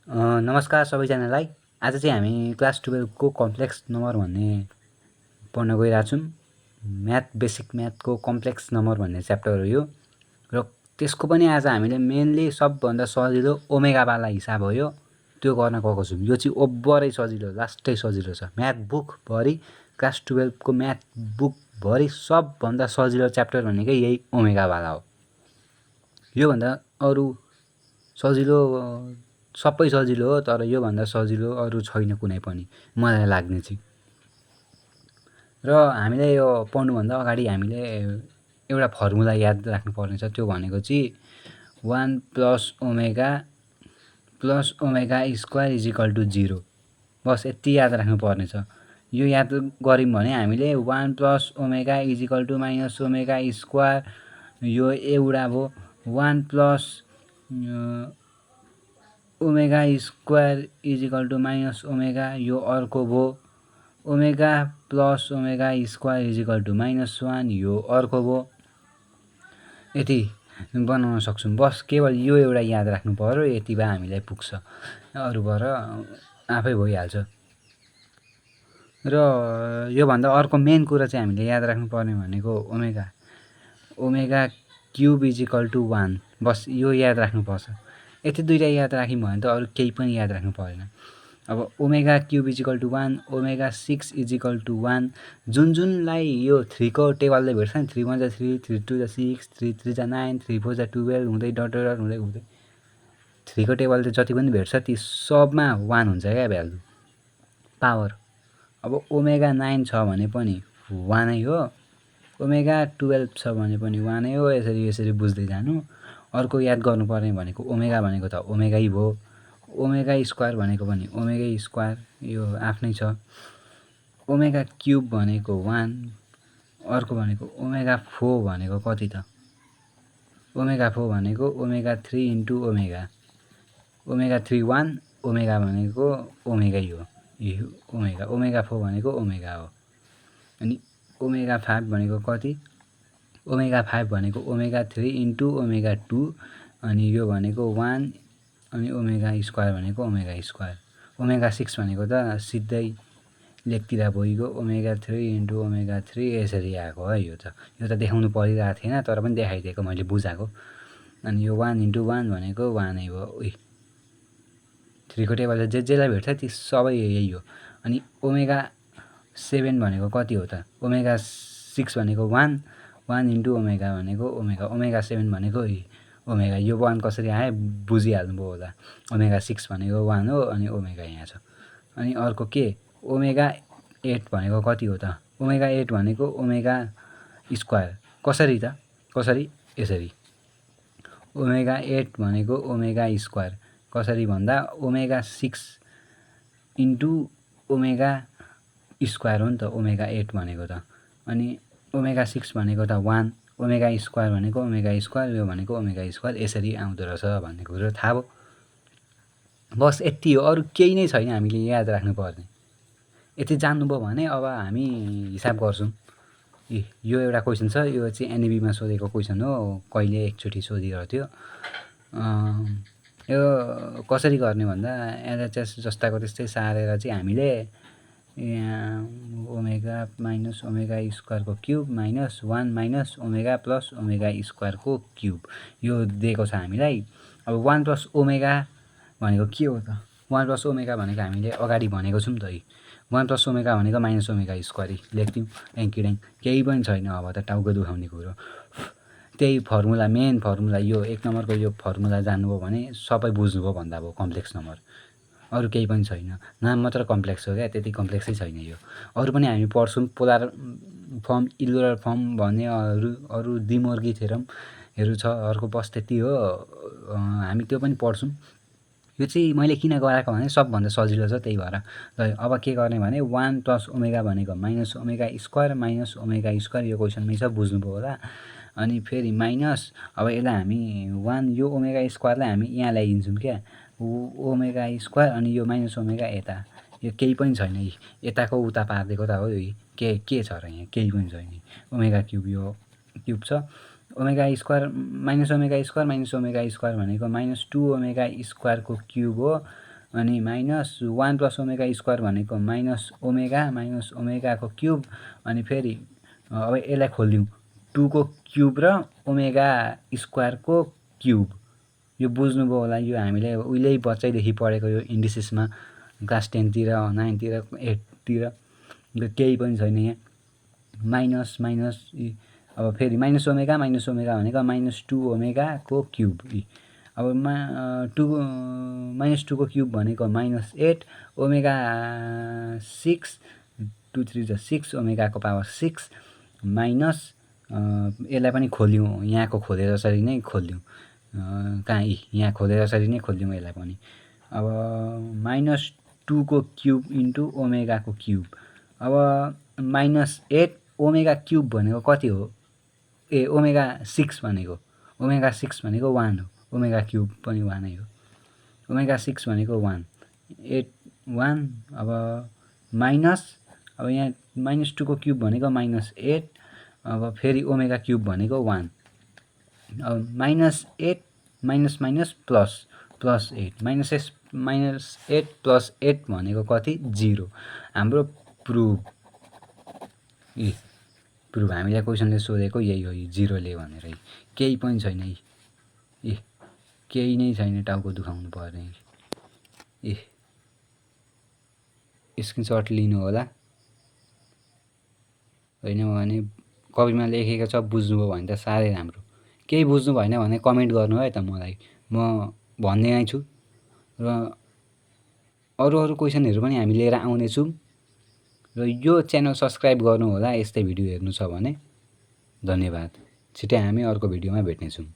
नमस्कार सबैजनालाई। आज चाहिँ हामी क्लास 12 को कम्प्लेक्स नम्बर भन्ने पढ्न गइरहेको छौँ। बेसिक म्याथको कम्प्लेक्स नम्बर भन्ने च्याप्टर हो यो र त्यसको पनि आज हामीले मेनली सबभन्दा सजिलो ओमेगावाला हिसाब हो यो, त्यो गर्न गएको छौँ। यो चाहिँ ओभरै सजिलो, लास्टै सजिलो छ। म्याथ बुकभरि क्लास 12 को म्याथ बुकभरि सबभन्दा सजिलो च्याप्टर भनेकै यही ओमेगावाला हो। योभन्दा अरू सजिलो सबै सजिलो हो, तर योभन्दा सजिलो अरू छैन कुनै पनि, मलाई लाग्ने चाहिँ। र हामीले यो पढ्नुभन्दा अगाडि हामीले एउटा फर्मुला याद राख्नुपर्ने छ, त्यो भनेको चाहिँ 1 plus omega square is equal to 0। बस यति याद राख्नुपर्ने छ। यो याद गऱ्यौँ भने हामीले 1 plus omega is equal to minus omega square, यो एउटा भयो। 1 plus omega square is equal to minus omega, यो अर्को भयो। Omega plus omega square is equal to -1, यो अर्को भयो। यति बनाउन सक्छौँ। बस केवल यो एउटा याद राख्नु पर्यो, यति भए हामीलाई पुग्छ। अरूबाट आफै भइहाल्छ। र योभन्दा अर्को मेन कुरा चाहिँ हामीले याद राख्नुपर्ने भनेको omega cube is equal to 1। बस यो याद राख्नुपर्छ। यति दुईवटा याद राख्यौँ भने त अरू केही पनि याद राख्नु परेन। अब omega cube is equal to 1, omega 6 is equal to 1, जुनलाई यो 3 को टेबलले भेट्छ नि, 3 1 जा 3, 3 2 जा 6, 3 3 जा 9, 3 4 जा 12 हुँदै डट हुँदै 3 को टेबलले जति पनि भेट्छ ती सबमा 1 हुन्छ क्या भ्यालु पावर। अब ओमेगा 9 छ भने पनि 1 नै हो, ओमेगा 12 छ भने पनि 1 नै हो। यसरी बुझ्दै जानु। अर्को याद गर्नुपर्ने भनेको ओमेगा भनेको त ओमेगै भयो। ओमेगा स्क्वायर भनेको पनि ओमेगा स्क्वायर, यो आफ्नै छ। ओमेगा क्युब भनेको 1, अर्को भनेको ओमेगा 4 भनेको कति त? ओमेगा 4 भनेको omega 3 into omega. Omega 3 1, omega भनेको ओमेगै हो। ओमेगा 4 भनेको ओमेगा हो। अनि ओमेगा 5 भनेको कति? ओमेगा 5 भनेको ओमेगा 3 इन्टु ओमेगा 2, अनि यो भनेको 1, अनि ओमेगा स्क्वायर भनेको ओमेगा स्क्वायर। ओमेगा 6 भनेको त सिधै लेखतिर भइगयो, ओमेगा 3 इन्टु ओमेगा 3, यसरी आएको है। यो त देखाउनु परिरहेको थिएन, तर पनि देखाइदिएको मैले बुझाएको। अनि यो 1 इन्टु 1 भनेको 1 नै भयो। 3 को टेबलले जेलाई भेट्छ ती सबै यही हो। अनि ओमेगा 7 भनेको कति हो त? ओमेगा 6 भनेको 1 इन्टु ओमेगा भनेको ओमेगा 7 भनेको ओमेगा। यो 1 कसरी आयो बुझिहाल्नुभयो होला। ओमेगा 6 भनेको 1 हो, अनि ओमेगा यहाँ छ। अनि अर्को के? ओमेगा 8 भनेको कति हो त? ओमेगा 8 भनेको ओमेगा स्क्वायर। कसरी त? कसरी? यसरी। ओमेगा 8 भनेको ओमेगा स्क्वायर कसरी भन्दा ओमेगा 6 इन्टु ओमेगा स्क्वायर हो नि त ओमेगा 8 भनेको त। अनि ओमेगा 6 भनेको त 1, ओमेगा स्क्वायर भनेको ओमेगा स्क्वायर, यो भनेको ओमेगा स्क्वायर, यसरी आउँदो रहेछ भन्ने कुरो थाहा भयो। बस यति हो, अरू केही नै छैन हामीले याद राख्नुपर्ने। यति जान्नुभयो भने अब हामी हिसाब गर्छौँ। यो एउटा क्वेसन छ, यो चाहिँ एनइबीमा सोधेको क्वेसन हो, कहिले एकचोटि सोधिरहेको थियो। यो कसरी गर्ने भन्दा एलएचएस जस्ताको त्यस्तै सारेर चाहिँ हामीले यहाँ ओमेगा माइनस ओमेगा स्क्वायरको cube minus 1 minus omega plus omega स्क्वायरको क्युब, यो दिएको छ हामीलाई। अब 1 प्लस ओमेगा भनेको के हो त? 1 प्लस ओमेगा भनेको हामीले अगाडि भनेको छौँ त। 1 प्लस ओमेगा भनेको माइनस ओमेगा स्क्वायर लेख्थ्यौँ, ट्याङ्किड्याङ। केही पनि छैन अब त, टाउको दुखाउने कुरो। त्यही फर्मुला, मेन फर्मुला, यो 1 नम्बरको यो फर्मुला जान्नुभयो भने सबै बुझ्नुभयो भन्दा भयो कम्प्लेक्स नम्बर। अरू केही पनि छैन, नाम मात्र कम्प्लेक्स हो क्या, त्यति कम्प्लेक्सै छैन यो। अरू पनि हामी पढ्छौँ, पोलार फर्म, इलुलर फर्म भन्ने अरू डिमोर्गी थ्योरमहरू छ। अर्को बस त्यति हो, हामी त्यो पनि पढ्छौँ। यो चाहिँ मैले किन गराएको भने सबभन्दा सजिलो छ, त्यही भएर। ल अब के गर्ने भने 1 प्लस ओमेगा भनेको minus omega square minus omega square, यो क्वेसनमै छ, बुझ्नुभयो होला। अनि फेरि माइनस, अब यसलाई हामी 1, यो ओमेगा स्क्वायरलाई हामी यहाँ ल्याइदिन्छौँ क्या, ओमेगा स्क्वायर, अनि यो माइनस ओमेगा यता। यो केही पनि छैन, यताको उता पारिदिएको त हो। के छ र यहाँ? केही पनि छैन। ओमेगा क्युब, यो क्युब छ। Omega square minus omega square भनेको -2 ओमेगा स्क्वायरको क्युब हो। अनि माइनस 1 प्लस ओमेगा स्क्वायर भनेको माइनस ओमेगाको क्युब अनि फेरि अब यसलाई खोलिदिउँ 2 को क्युब र ओमेगा स्क्वायरको क्युब। यो बुझ्नुभयो होला, यो हामीले उहिल्यै बच्चैदेखि पढेको यो इन्डिसेसमा क्लास 10 तिर 9 तिर 8 तिर केही पनि छैन यहाँ। माइनस अब फेरि माइनस ओमेगा भनेको माइनस 2 ओमेगाको क्युब। अब माइनस 2 को क्युब भनेको माइनस 8 ओमेगा 6 2 3 6 ओमेगाको पावर 6 माइनस यसलाई पनि खोल्यौँ, यहाँको खोले जसरी नै खोल्यौँ, कहाँ यहाँ खोले जसरी नै खोल्यौँ यसलाई पनि। अब माइनस 2 को क्युब इन्टु ओमेगाको क्युब। अब माइनस 8 ओमेगा क्युब भनेको कति हो? ओमेगा 6 भनेको 1 हो, ओमेगा क्युब पनि 1 नै हो। ओमेगा 6 भनेको 1 8 1 अब माइनस अब यहाँ माइनस 2 को क्युब भनेको माइनस 8 अब फेरि ओमेगा क्युब भनेको 1 अब minus 8 minus plus 8 minus 8 plus 8 भनेको कति? 0। हाम्रो प्रुफ हामीलाई क्वेसनले सोधेको यही हो, 0ले भनेर। केही पनि छैन, केही नै छैन, टाउको दुखाउनु पर्ने। स्क्रिनसट लिनु होला, होइन भने कपीमा लेखेको छ बुझ्नुभयो भने त साह्रै राम्रो। केही बुझ्नु भएन भने कमेन्ट गर्नु है त मलाई, म भन्ने नै छु। र अरू क्वेसनहरू पनि हामी लिएर आउनेछौँ। र यो च्यानल सब्सक्राइब गर्नु होला यस्तै भिडियो हेर्नु छ भने। धन्यवाद। छिट्टै हामी अर्को भिडियोमा भेट्नेछौँ।